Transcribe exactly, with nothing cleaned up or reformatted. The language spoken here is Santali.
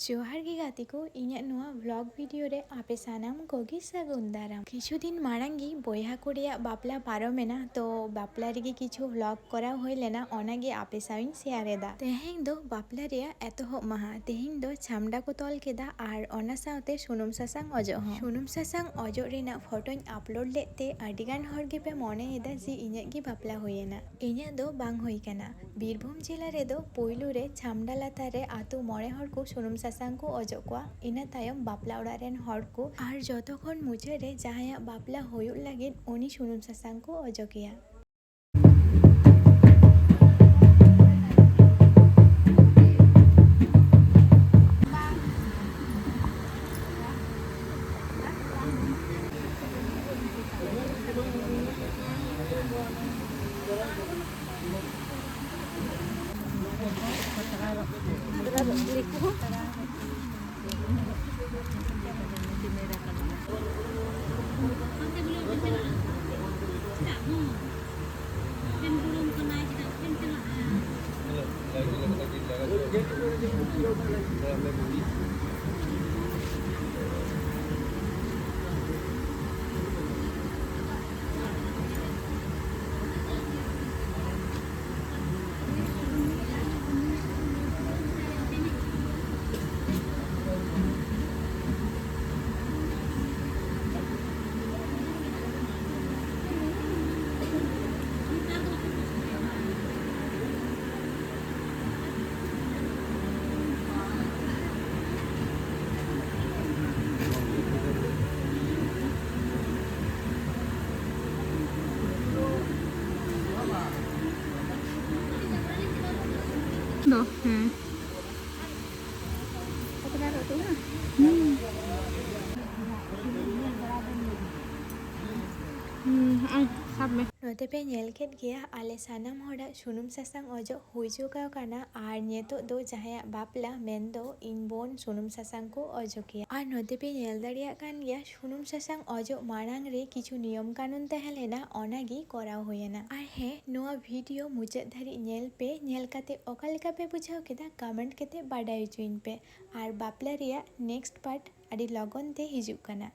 ᱡᱚᱦᱟᱨ ᱜᱮ ᱜᱟᱛᱮ ᱠᱚ, ᱤᱧᱟᱹᱜ ᱱᱚᱣᱟ vlog video ᱨᱮ ᱟᱯᱮ ᱥᱟᱱᱟᱢ ᱠᱚᱜᱮ ᱥᱟᱹᱜᱩᱱ ᱫᱟᱨᱟᱢ᱾ ᱠᱤᱪᱷᱩ ᱫᱤᱱ ᱢᱟᱲᱟᱝ ᱜᱮ ᱵᱚᱭᱦᱟ ᱠᱩᱲᱤᱭᱟᱜ ᱵᱟᱯᱞᱟ ᱯᱟᱨᱚᱢᱮᱱᱟ, ᱛᱚ ᱵᱟᱯᱞᱟ ᱨᱮᱜᱮ ᱠᱤᱪᱷᱩ vlog ᱠᱚᱨᱟᱣ ᱦᱩᱭ ᱞᱮᱱᱟ, ᱚᱱᱟᱜᱮ ᱟᱯᱮ ᱥᱟᱶ ᱤᱧ share ᱮᱫᱟ᱾ ᱛᱮᱦᱮᱧ ᱫᱚ ᱵᱟᱯᱞᱟ ᱨᱮᱭᱟᱜ ᱮᱛᱚᱦᱚᱵ ᱢᱟᱦᱟ᱾ ᱛᱮᱦᱮᱧ ᱫᱚ ᱪᱷᱟᱢᱰᱟ ᱠᱚ ᱛᱚᱞ ᱠᱮᱫᱟ ᱟᱨ ᱚᱱᱟ ᱥᱟᱶᱛᱮ ᱥᱩᱱᱩᱢ ᱥᱟᱥᱟᱝ ᱚᱡᱚᱜ ᱦᱚᱸ᱾ ᱥᱩᱱᱩᱢ ᱥᱟᱥᱟᱝ ᱚᱡᱚᱜ ᱨᱮᱱᱟᱜ ᱯᱷᱳᱴᱳᱧ upload ᱞᱮᱫ ᱛᱮ ᱟᱹᱰᱤ ᱜᱟᱱ ᱦᱚᱲ ᱜᱮᱯᱮ ᱢᱚᱱᱮᱭᱮᱫᱟ ᱡᱮ ᱤᱧᱟᱹᱜ ᱜᱮ ᱵᱟᱯᱞᱟ ᱦᱩᱭᱮᱱᱟ᱾ ᱤᱧᱟᱹᱜ ᱫᱚ ᱵᱟᱝ ᱦᱩᱭ ᱠᱟᱱᱟ᱾ ᱵᱤᱨᱵᱷᱩᱢ ᱡᱮᱞᱟ ᱨᱮᱫᱚ ᱯᱩᱭᱞᱩ ᱨᱮ ᱪᱷᱟᱢᱰᱟ ᱞᱟᱛᱟᱨ ᱨᱮ ᱟᱛᱳ ᱢᱚᱬᱮ ᱦᱚᱲ ᱠᱚ ᱥᱩᱱᱩᱢ ᱥᱟᱥᱟᱝ ᱠᱚ ᱚᱡᱚᱜ ᱠᱚᱣᱟ᱾ ᱤᱱᱟᱹ ᱛᱟᱭᱚᱢ ᱵᱟᱯᱞᱟ ᱚᱲᱟᱜ ᱨᱮᱱ ᱦᱚᱲ ᱠᱚ, ᱟᱨ ᱡᱚᱛᱚ ᱠᱷᱚᱱ ᱢᱩᱪᱟᱹᱫ ᱨᱮ ᱡᱟᱦᱟᱸᱭᱟᱜ ᱵᱟᱯᱞᱟ ᱦᱩᱭᱩᱜ ᱞᱟᱹᱜᱤᱫ, ᱩᱱᱤ ᱥᱩᱱᱩᱢ ᱥᱟᱥᱟᱝ ᱠᱚ ᱚᱡᱚᱜᱮᱭᱟ᱾ ᱫᱚ, ᱦᱮᱸ᱾ ᱦᱩᱸ᱾ ᱦᱩᱸ, ᱦᱚᱸᱜᱼᱚᱭ ᱥᱟᱵ ᱱᱚᱛᱮ ᱯᱮ ᱧᱮᱞ ᱠᱮᱫ ᱜᱮᱭᱟ, ᱟᱞᱮ ᱥᱟᱱᱟᱢ ᱦᱚᱲᱟᱜ ᱥᱩᱱᱩᱢ ᱥᱟᱥᱟᱝ ᱚᱡᱚᱜ ᱦᱩᱭ ᱪᱩᱠᱟᱹᱣ ᱠᱟᱱᱟ᱾ ᱟᱨ ᱱᱤᱛᱚᱜ ᱫᱚ ᱡᱟᱦᱟᱸᱭᱟᱜ ᱵᱟᱯᱞᱟ, ᱢᱮᱱᱫᱚ ᱤᱧ ᱵᱳᱱ, ᱥᱩᱱᱩᱢ ᱥᱟᱥᱟᱝ ᱠᱚ ᱚᱡᱚᱜᱮᱭᱟ᱾ ᱟᱨ ᱱᱚᱛᱮ ᱯᱮ ᱧᱮᱞ ᱫᱟᱲᱮᱭᱟᱜ ᱠᱟᱱ ᱜᱮᱭᱟ, ᱥᱩᱱᱩᱢ ᱥᱟᱥᱟᱝ ᱚᱡᱚᱜ ᱢᱟᱲᱟᱝ ᱨᱮ ᱠᱤᱪᱷᱩ ᱱᱤᱭᱚᱢ ᱠᱟᱹᱱᱩᱱ ᱛᱟᱦᱮᱸ ᱞᱮᱱᱟ, ᱚᱱᱟᱜᱮ ᱠᱚᱨᱟᱣ ᱦᱩᱭᱮᱱᱟ᱾ ᱟᱨ ᱦᱮᱸ, ᱱᱚᱣᱟ ᱵᱷᱤᱰᱤᱭᱳ ᱢᱩᱪᱟᱹᱫ ᱫᱷᱟᱹᱨᱤᱡ ᱧᱮᱞ ᱯᱮ, ᱧᱮᱞ ᱠᱟᱛᱮ ᱚᱠᱟ ᱞᱮᱠᱟ ᱯᱮ ᱵᱩᱡᱷᱟᱹᱣ ᱠᱮᱫᱟ, ᱠᱚᱢᱮᱱᱴ ᱠᱟᱛᱮ ᱵᱟᱰᱟᱭ ᱦᱚᱪᱚᱧ ᱯᱮ᱾ ᱟᱨ ᱵᱟᱯᱞᱟ ᱨᱮᱭᱟᱜ ᱱᱮᱠᱥᱴ ᱯᱟᱨᱴ ᱟᱹᱰᱤ ᱞᱚᱜᱚᱱ ᱛᱮ ᱦᱤᱡᱩᱜ ᱠᱟᱱᱟ᱾